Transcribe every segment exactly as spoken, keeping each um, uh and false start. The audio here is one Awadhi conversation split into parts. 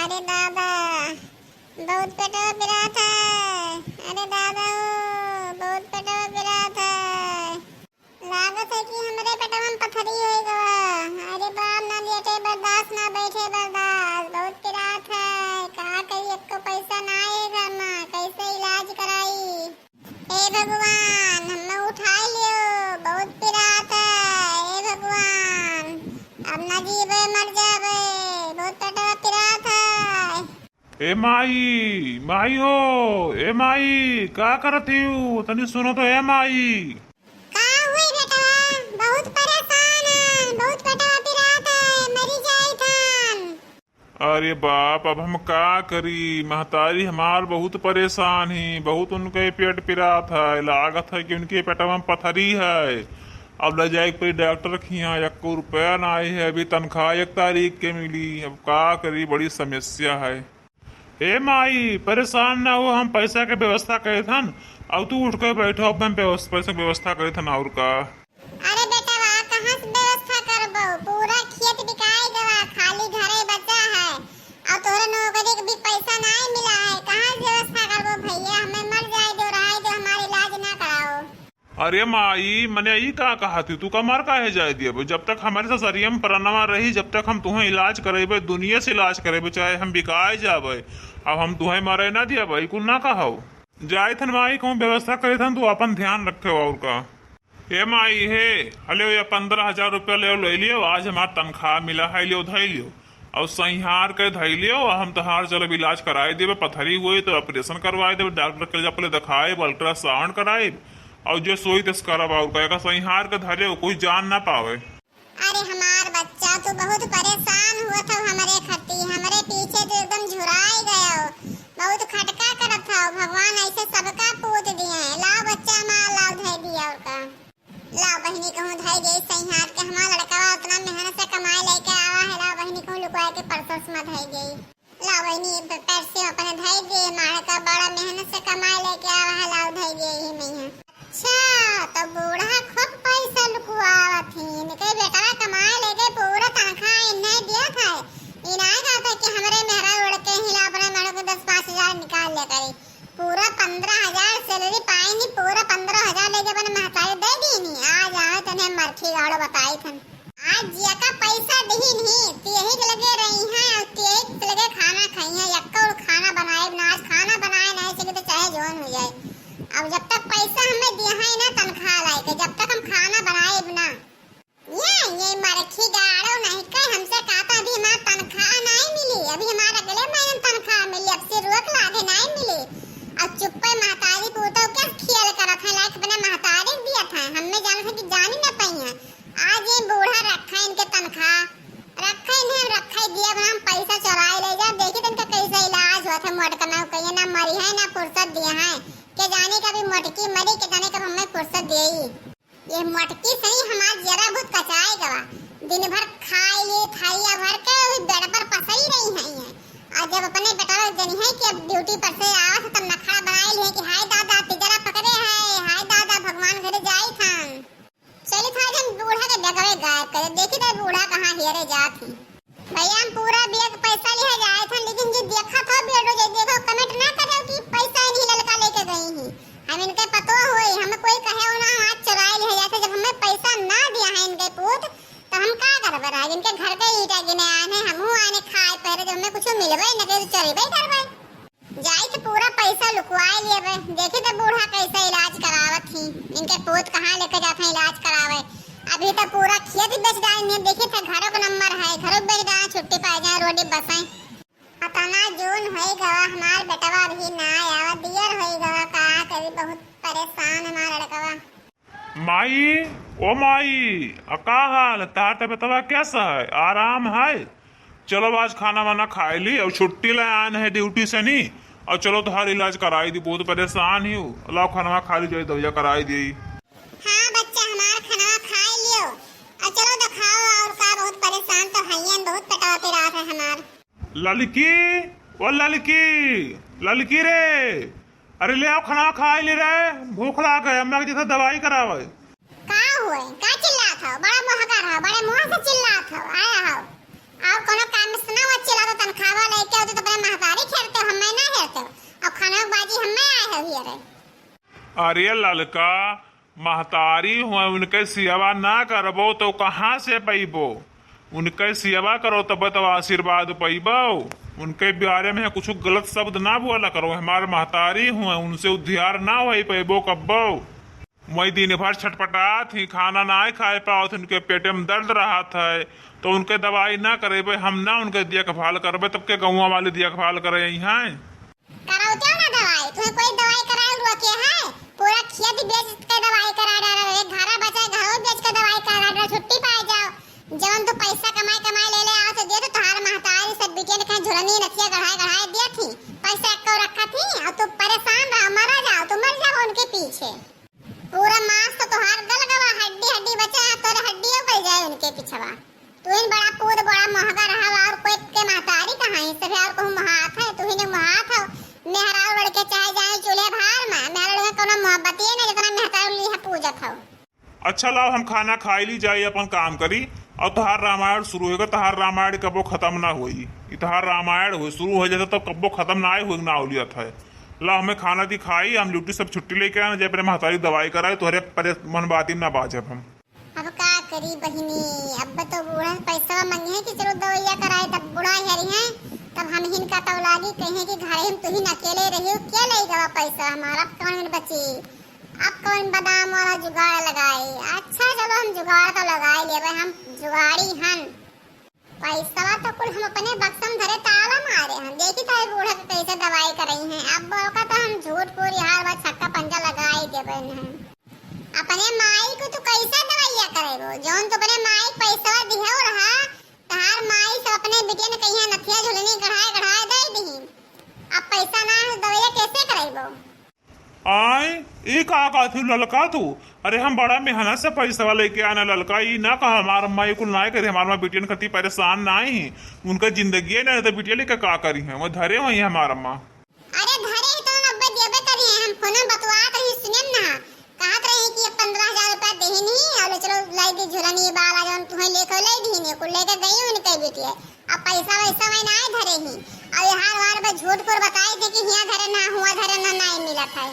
अरे दादा, बहुत पेटवा पिरात है। अरे दादा, बहुत पेटवा पिरात है। लागत है कि हमरे पेटवा में पथरी होइ गवा। अरे बाप, ना लेटे बर्दाश्त, ना बैठे बर्दाश्त, बहुत पिरात है। का करी, एको पैसा ना है घर में, कैसे इलाज कराई? हे भगवान, हमें उठाइ लियो, बहुत पिरात है। हे भगवान, अब ना जीबे, मर जाबे, बहुत पेटवा पिरात है। ए माई, माई हो, ए माई, का करत हिउ? तनी सुनो तो, ए माई। का हुई बेटवा? बहुत परेशान है, बहुत पेटवा पिरात है, मरी जाइत हन। अरे बाप, अब हम का करी? महतारी हमार बहुत परेशान ही, बहुत उनके पेट पिरात है, लागत है कि उनके पेटवा में पथरी है। अब ले जाए के पड़ी डॉक्टर के हियाँ, एको रुपया नाहीं है, अभी तनख्वाह एक तारीख के मिली, अब का करी, बड़ी समस्या है। ए माई, परेशान ना हो, हम पैसा के व्यवस्था करे थन, अब तू उठ के बैठो, अब हम व्यवस्था, पैसा के व्यवस्था करे थन, और का। अरे बेटवा, कहाँ से व्यवस्था करबो? पूरा खेत बिकाए गवा, खाली घरे बचा है। और तोहरे नौकरी के भी पैसा नाहीं मिला है, कहाँ से व्यवस्था करबो भैया? हमें मर जाए दो, रहे दो, हमार इलाज ना कराओ। अरे माई, मने ई का कहत ही? तू का मर काहे जाए दियबे? जब तक हमरे ससरिया में परनवा रही, जब तक हम तुहें इलाज करेबे, दुनिया से इलाज करेबे, चाहे हम बिकाए जाबे, अब हम तुहें मरे ना दियबे, ई कुल ना कहौ। जाइत हन माई, कहूँ व्यवस्था करे थन, तू अपन ध्यान रखे और का। ए माई, हे, हले ये पन्द्रह हजार रुपया ले, ले लियो, आज हमार तनख्वाह मिला है, लियो, धई लियो। और संहार के धई लियो, हम तोहार चलब इलाज कराए देबे, पथरी हुई तो ऑपरेशन करवाए देबे, डॉक्टर के जा पहले देखाएब, अल्ट्रासाउंड कराएब, और जे सोई तस करब, और का, एका संहार के धरे, कोई जान ना पावे। अरे हमार बच्चा, तू बहुत परेशान हुआ था हमरे खती, हमरे पीछे तू एकदम झुराए गयो, बहुत खटका करत था। भगवान ऐसे सबका पूत दिए हैं। लाओ बच्चा हमार, लाओ धई दिया और का। लाओ बहिनी कहूँ धई दिए संहार के, हमार लड़कवा उतना मेहनत से कमाए लेके आवा है, लाओ बहिनी कहूँ लुकवा के परसों में धई दिए। लाओ बहिनी, प-, पैसे अपने धई दे, मारे का बड़ा मेहनत से कमाए लेके आवा है, लाओ धई दे यही में है। अच्छा, तो बूढ़ा खूब पैसा लुकवावत ही, इनके बेटवा कमाए लेके पूरा तनख्वाह इन्हें दिया था। इनाय कहता कि हमरे मेहरा उड़ के ही ला अपने मेहरा को दस पाँच हजार निकाल ले करी। पूरा पन्द्रह हजार सैलरी पाए नी, पूरा पन्द्रह हजार लेके अपने महतारी दे दी नी। आज आए तने मरखी गाड़ो बताई थन। आज जेका पैसा दिही नहीं, तेही के लगे रही हैं और तेही के लगे खाना खाई हैं। यक्का और खाना बनाए ना, आज खाना बनाए नहीं सके तो चाहे जौन हो जाए। अब जब तक पैसा हमें दिया है ना तनख्वाह लाए के, जब तक हम खाना बनाए ना। ये, ये मरखी गाड़ो नहीं कहे हमसे कहता अभी हमार तनख्वाह नहीं मिली, अभी हमार अगले महीने में तनख्वाह मिली, अब से रोक लागे नहीं मिली। अब चुप्पे महतारी पूतों के खेल करत है, लाइक अपने महतारी दिया था, हमें जान थे कि जानी न पाई है। आज ये बूढ़ा रखा इनके तनख्वाह, रखा इन्हें, रखा ही दिया, हम पैसा चुराए ले जा, देखी तो इनका कैसे इलाज हुआ था, मोटका ना कहिए, ना मरी है, ना फुर्सत दिया है, के जाने का भी मोटकी मरी, के जाने का हमें फुर्सत देई। ये मोटकी सही हमार जरा बहुत कचाए गवा, दिन भर खाई, खाइया भर के वही बेड पर पसरी रही है ये। और जब अपने बेटा जनी है कि अब ड्यूटी पर से आवत है, तब नखरा बनाए लिए कि हाय दादा, तिजरा पकड़े है, हाय दादा, भगवान घरे जाई था। चली था जन बूढ़ा के डगवे गायब करे, देखी तो बूढ़ा कहाँ हेरे जात ही। भैया, हम पूरा बिया के पैसा लिहे जाए थे, लेकिन जे देखा था बेडो, जे देखो, कमेंट ना करे कि पैसा इन्हीं लड़का लेके गई ही। हम इनके पतो होई, हमें कोई कहे हो ना, हाथ चुराए लिहे जाते, जब हमें पैसा ना दिया है इनके पूत, तो हम का करबे रहा? इनके घर के ईटा गिने आने, हमहू आने खाए पहरे, जब हमें कुछ मिलबे न करे, तो चोरी भाई करबे। जाई तो पूरा पैसा लुकवाए लेबे। देखी तो बूढ़ा कैसे इलाज करावत ही, इनके पूत कहाँ लेके जात हैं इलाज करावे। अभी तो पूरा खेत बेच डाली, देखी तो घरों का नंबर है, घरों बेच डाला, छुट्टी पाए जाए, रोटी बसाए। अतना जून होई गवा, हमार बेटवा भी ना आवा, दियर होई गवा, का करी, बहुत परेशान हमार लड़कवा। माई, ओ माई, आ का हाल? तार तबियतवा कैसा है? आराम है? चलो आज खाना वाना खाए ली और छुट्टी ले आन है ड्यूटी से नी, और चलो तोहार इलाज कराई दी, बहुत परेशान ही हूँ। लाओ खाना खा ली, जाई दवाइया कराई दी। हाँ बच्चा, हमार खाना खाए लियो और चलो दिखाओ, और का, बहुत परेशान तो हइयन, बहुत पेटवा पिरात है हमार। ललकी, ओ ललकी, ललकी रे, अरे ले आओ खाना खाए ले रे, भूख लाग है, अम्मा के जैसे दवाई करावे। का हुए? का चिल्लात हो? बड़ा मोहगर हो, बड़े मुंह से चिल्लात हो, आया हो। और कोनो काम में सुना हुआ चिल्ला तो तनखावा लेके आओ, तो अरे ललका, महतारी हुए, उनके सेवा ना करबो तो कहाँ से पइबो? उनके सेवा करो तब तो आशीर्वाद पइबो। उनके बारे में कुछ गलत शब्द ना बोला करो, हमार महतारी हुए, उनसे उद्धार ना होई पइबो कब्बो। वही दिन भर छटपटात ही, खाना ना खाए पावत, उनके पेटे में दर्द रहत है, तो उनके दवाई ना करेबे, हम ना उनके देखभाल करबे, तब के गौवा वाली देखभाल करे हैं। करौते हो ना दवाई, तुम्हें कोई दवाई कराए हुआ के है? पूरा खेत बेच के दवाई करा डाला, एक घरा बचा है, घरों बेच के दवाई करा डाला, छुट्टी पाए जाओ। जवन तू पैसा कमाई कमाई ले ले आओ तो दे, तो तोहार महतारी सब बिटिया ने कहीं झुलनी नथिया गढ़ाए गढ़ाए दिया थी, पैसा एक्को रखा थी, और तू परेशान रहो, मरा जाओ, तू मर जाओ उनके पीछे। पूरा मांस तो तोहार गल गवा, हड्डी हड्डी बचा है, तोरे हड्डियों गल जाए उनके पिछवा। तू ही बड़ा पूत, बड़ा महंगा रहा, और कोई के महतारी कहाँ है? सभे और कहूँ महात है, तू ही ने महात हो। मेहरारू लड़के चाहे जाए चूल्हे भार में, मेहरारू लड़के कोनो मोहब्बतिये नहीं, जितना मेहतारू ली है पूजत हो। अच्छा लाओ, हम खाना खाई ली जाई, अपन काम करी। और तोहार रामायण शुरू होगा, तोहार रामायण कबो खत्म ना होई। ई तोहार रामायण हो, शुरू हो जाता तब कबो खत्म ना आए, होई ना होलियत है। लाओ हमें खाना दी खाई, हम ड्यूटी सब छुट्टी लेके आए, जब अपने महतारी दवाई कराए, तोहरे परे-, मन बाती में ना बाजब हम। अब का करी बहिनी, अब तो बूढ़ा पैसा मांगे हैं कि चलो दवाइया कराए, तब बूढ़ा हेरी हैं, तब हम हिनका तब लागी कहे कि घरे हम तुहिन अकेले रही, के ले गवा पैसा हमारा, अब कौन बची? अब कौन बादाम वाला जुगाड़ लगाई? अच्छा चलो हम जुगाड़ तो लगाई लेबे, हम जुगाड़ी हन। पैसवा तो कुल हम अपने बक्सम धरे ताला मारे हन, देखी तो बूढ़ा के कैसे दवाई करई हैं। अब ओका तो हम झूठ पूरी हार बा छक्का पंजा लगाई देबे हैं। अपने माई को तू कैसे दवाइया करेबो? जौन तू अपने माई के पैसवा दिहो रहा, तहार माई सब अपने बिटिया ने कहिया नथिया झुलनी गढ़ाए गढ़ाए दे दीही। अब पैसा ना है, दवाइया कैसे करेबो? आय, ई का कहत हूँ ललका तू? अरे हम बड़ा मेहनत से पैसवा लेके आना ललका, ई ना कहा हमार माई कुल ना करे, हमार माँ बिटियन खातिर परेशान ना ही, उनका जिंदगी ना है तो बिटिया लेके का करी है, वो धरे हुई है हमार माँ। अरे धरे ही तो नब्बे देबे करी है, हम फोन में बतवात रही सुनेम ना, कहत रही कि ये पन्द्रह हजार रुपया देही नहीं, और ले चलो लाई दी झुलनी बाला जौन तुहे लेके लाई दी नहीं, कुल लेके गई उनके बिटिया। अब पैसा वैसा में नाय धरे ही। अब हार वार बस झूठ फूर बताई थे कि हियाँ धरे ना, हुआ धरे ना, नाय मिलत है।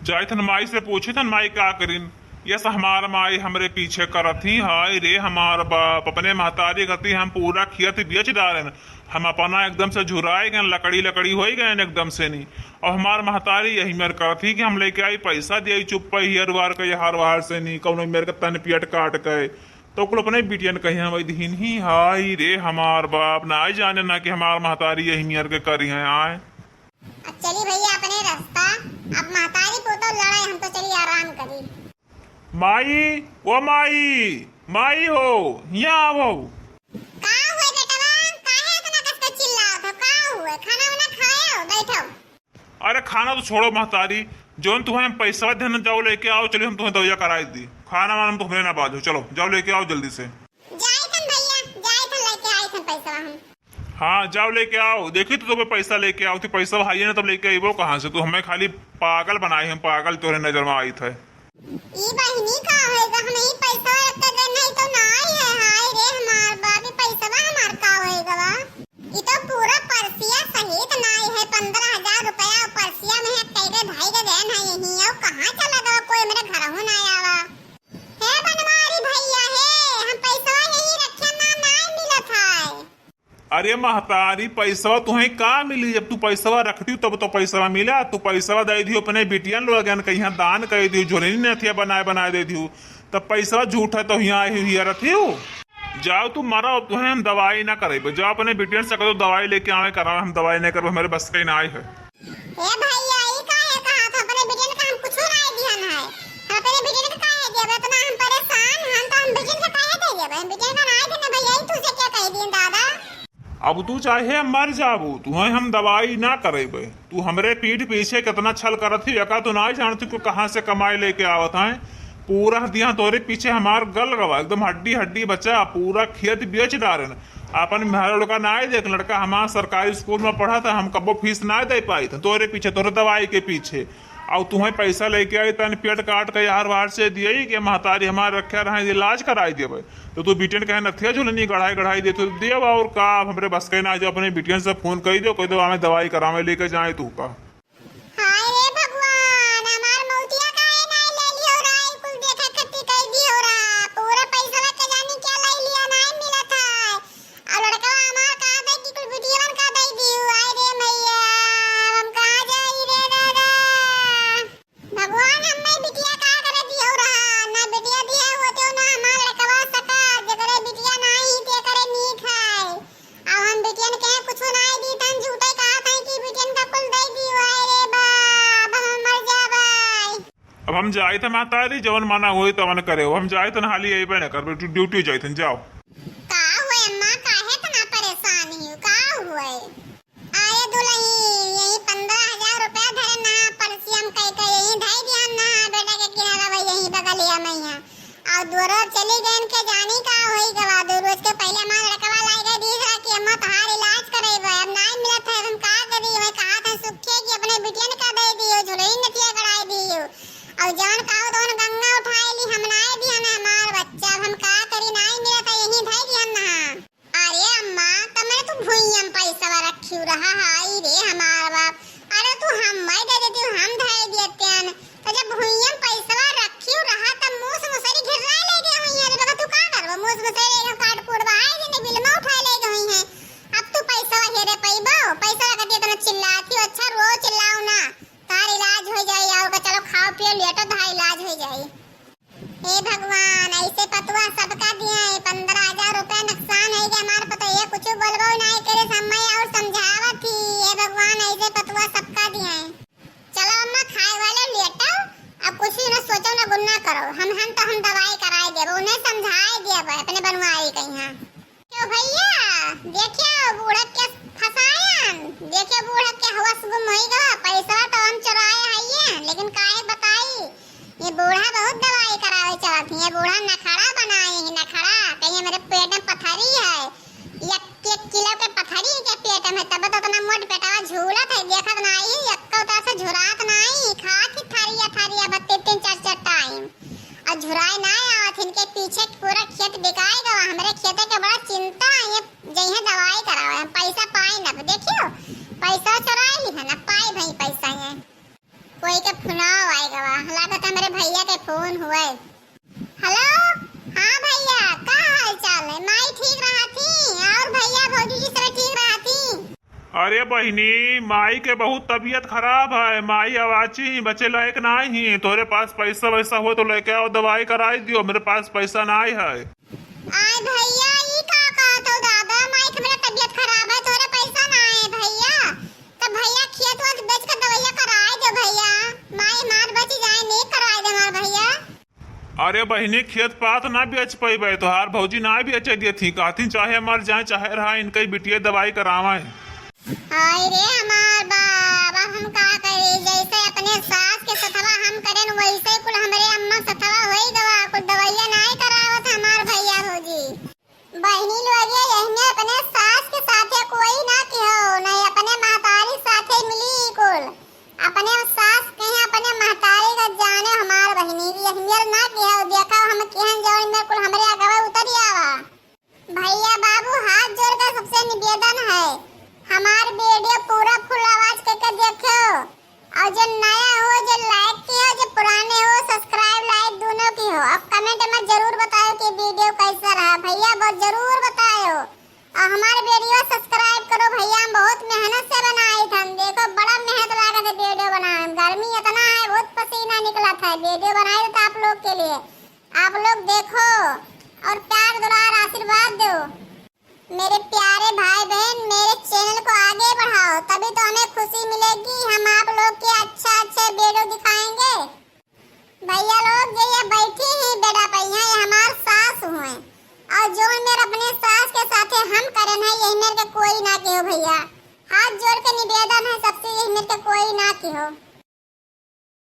जाइत हन माई से पूछित हन, माई का करिन? यस, हमार माई हमरे पीछे करत ही, हाय रे हमार बाप, अपने महतारी गति हम पूरा खेत बेच डारेन। हम अपना एकदम से झुराए गए, लकड़ी लकड़ी होई गए एकदम से नी। और हमार महतारी यही मेर करत ही कि हम लेके आई पैसा दिए चुप्पा हियर वार के, हार वार से नी, कौनो मेर के तन पियट काट के। तो कुल अपने बिटियन कहे हम दीन ही, हाय रे हमार बाप, ना जाने ना कि हमार महतारी यही मियर के करी हैं आए। अब चली भैया अपने रास्ता, अब महतारी पोतो लड़ाई, हम तो चली आराम करी। माई, ओ माई, माई हो, हियाँ आवो। का हुए बेटवा, काहे इतना कस के चिल्लात हो? का हुए? खाना वाना खाए हो, बैठो। अरे खाना तो छोड़ो महतारी, जौन तुम्हें हम पैसा देना, जाओ लेके आओ, चलिए हम तुम्हें दवाइया कराई दी। खाना वाना हम तुम्हें ना बाजो, चलो जाओ लेके आओ जल्दी से। जाए थन भैया, जाए थन लेके आए थन पैसा हम। हाँ जाओ लेके आओ, देखी तो तुम्हें पैसा लेके आओ, तू पैसा भाई ना तब लेके आईबो कहाँ से? तू हमें खाली पागल बनाए, हम पागल तोरे नजर में आई थे। ई बहिनी का होएगा, हम ई पैसा रख के गए नहीं तो ना आई है। हाय रे हमार बाप, ई पैसा हमार का होएगा बा? ई तो पूरा परसिया सहित नाई है, पन्द्रह हजार रुपया परसिया में है, कैसे भाई के देन है यही, और कहाँ चला गवा, कोई मेरे घर हो ना आवा। हे बनवारी भैया हे, हम पैसवा यही रखे ना, नाई मिलत है। अरे महतारी, पैसवा तुहे का मिली? जब तू पैसवा रखती तब तो पैसवा मिला, तू पैसवा दे दियो अपने बिटियन लोगन के यहाँ दान कर दियो, झोलनी नथिया बनाए बनाए दे दियो, तब पैसवा झूठ है तो यहाँ आई हुई रखी हो। जाओ तू मरो, अब तुहे हम दवाई ना करेबे। जाओ अपने बिटियन से कहो दवाई लेके आवे, करावे, हम दवाई नहीं करबे, हमारे बस के ना आए है। ए भैया, ई काहे कहा था? अपने बिटियन का हम कुछो नाय दिहन है। हम अपने बिटियन का काहे देबे? इतना हम परेशान हन, तो हम बिटियन का काहे दे देबे? हम बिटियन का नाय देने भैया, ई तुझे क्या कह दिए दादा? अब तू चाहे मर जाबू, तुहे हम दवाई ना करेबे। तू हमरे पीठ पीछे कितना छल करत ही, एका तो नाय जानती कि कहाँ से कमाए लेके आवत हैं। पूरा दिया तोरे पीछे हमार गल गवा, एकदम हड्डी हड्डी बचा, पूरा खेत बेच डारेन। अपन मेहरा लड़का ना आए देख, लड़का हमार सरकारी स्कूल में पढ़ा था, हम कबो फीस ना दे पाई था, तोरे पीछे, तोरे दवाई के पीछे। और तुम्हें पैसा लेके आई, तन पेट काट के यार बाहर से दिए कि महतारी हमार रखे रहे, इलाज कराई देवे। तो तू बिटियन कहे नथिया झुलनी गढ़ाई गढ़ाई दे, तो देव और का, अब हमरे बस के ना, जो अपने बिटियन से फोन कर दो, कह दो हमें दवाई करावे लेके जाए तू का। हाय रे भगवान, हमार मौतिया हम जाइत है महतारी, जवन मना होई तवन करे। हम जाइत है, हाली अइबे न करबे, तू ड्यूटी जाइत है, जाओ। का हुए अम्मा, काहे इतना परेशान ही हो? का हुए? अरे दुलही, यही पन्द्रह हजार रुपया धरे ना, परसियम कई के यही धई दिहन ना, बेटा के किनारा वही यही बगलिया में है। और दुआरो चली गइन के जानी का होई गवा। दो रोज के पहले हमार लड़कवा लाई गए, दीस रहा कि अम्मा तहार इलाज करेबे, अब नाई मिलत है, हम का करी? मैं कहा था सुखे कि अपने बिटियन का दे दियो, झुलई नथिया गड़ाई दियो। और जवन कहो तवन गंगा उठाए ली, हम नाई दिहन हमार बच्चा, अब हम का करी? नाई मिलत है, यही धई दिहन ना। अरे अम्मा, तब मैंने तू भुइयम पैसवा रखियो रहा, हाय रे हमार बाप। अरे तू हम भाई दे देती, हम धई देते हैं। तो जब भुइयम पैसवा रखियो रहा, तब मूस मुसरी घिर्रा ले गए हुई है। तो तू का करबो? मूस मुसरी एकदम काट कूट बहाए देने, बिलमा उठाए ले गए हुई है। अब तू पैसवा हेरे पैबो? पैसवा खातिर इतना चिल्लाती हो। अच्छा रो, चिल्लाओ ना, तार इलाज हो जाए। और का, चलो खाओ पियो, लेटो, तार इलाज हो जाए। हे भगवान, ऐसे पतुआ सबका दिए, पन्द्रह हजार रुपया नुकसान है के हमार पतोहिया कुछ बोलबो नाई करे, समय और समझावत ही। हे भगवान, ऐसे पतुआ सबका दिए। चलो अम्मा, खाए वाले लेटो, अब कुछ भी ना सोचो, ना गुन्ना करो। हम हन तो हम दवाई कराए देबो, उन्हें समझाए देबो अपने बनवाई के यहाँ। क्यों भैया, देखियो बूढ़ा के फंसायन, देखियो बूढ़ा के होश गुम होई गवा, पैसा तो हम चुराए हइये, लेकिन काहे बताई, ये बूढ़ा बहुत दवाई करावे चलत ही, ये बूढ़ा नखड़ा बनाए ही, नखड़ा, कहिए मेरे पेट में पथरी है, एक, एक किलो के पथरी के पेट में, तब तो इतना मोट पेटवा झूलत है, देखत नाई, एक्को तरह से झुरात नाई, खात ही थारिया, थारिया बत्ती तीन चार, चार टाइम। और झुराए ना आवत, इनके पीछे पूरा खेत बिकाए गवा। हमरे खेते के बड़ा चिंता है, ये जइहे दवाई करावे, हम पैसा पाए ना। देखियो, पैसा चुराए ली है ना, पाए भाई पैसा है। कोई के फोन आए गवा, लागत हमरे भैया के फोन हुए। हेलो, हाँ भैया, का हाल चाल है? माई ठीक रहा थी और भैया भौजी जी सब ठीक रहा थी? अरे बहिनी, माई के बहुत तबीयत खराब है, माई अवाची ही, बचे लायक नाई ही। तोरे पास पैसा वैसा हो तो लेके आओ, दवाई कराई दियो, मेरे पास पैसा नाई है। आय भैया, ई का कहत हो दादा, माई के मेरा तबीयत खराब है, तोरे पैसा नाई है भैया, तो भैया खेत वेत बेच के दवाइया कराई दो भैया, माई हमार बची जाए, नीक करवाई दे हमार भैया। अरे बहिनी, खेत पात ना बेच पइबे, तोहार भौजी ना बेचे देत ही, कहथिन चाहे मर जाए चाहे रहा, इनके बिटिया दवाई करावे। हाय रे हमार बाबा, हम का करी, जैसे अपने सास के सथवा हम करेन, वैसे कुल हमरे अम्मा सथवा होई गवा, कुल दवाइया नाई करावत हमार भैया भौजी। बहिनी लोग, ये यही में अपने सास के साथे कोई ना किहो, नहीं अपने महतारी साथे मिली कुल। अपने सास कहीं अपने महतारी का जाने हमार बहिनी, ये मेर ना किहो, देखा हम किहन जौन में कुल हमरे आगवा उतर आवा। भैया बाबू, हाथ जोड़ के सबसे निवेदन है, हमार वीडियो पूरा फुल आवाज करके देखो, और जो नया हो, जो लाइक की हो, जो पुराने हो, सब्सक्राइब लाइक दोनों की हो। अब कमेंट में जरूर बताओ कि वीडियो कैसा रहा। भैया बहुत जरूर बताओ, और हमार वीडियो सब्सक्राइब करो भैया, हम बहुत मेहनत से बनाई थन। देखो बड़ा मेहनत लागत है वीडियो बनावे में, गर्मी इतना है, बहुत पसीना निकला था, वीडियो बनाई तो आप लोग के लिए। आप लोग देखो और प्यार दुलार आशीर्वाद दो। मेरे प्यारे भाई बहन, मेरे चैनल को आगे बढ़ाओ, तभी तो हमें खुशी मिलेगी, हम आप लोग के अच्छा अच्छा वीडियो दिखाएंगे। भैया लोग, ये, ये बैठी ही बेड़ा पे, यहाँ ये हमार सास हुए, और जो मेरे अपने सास के साथे हम करन है, यही मेर के कोई ना किहो भैया। हाथ जोड़ के निवेदन है सबसे, यही मेर के कोई ना किहो।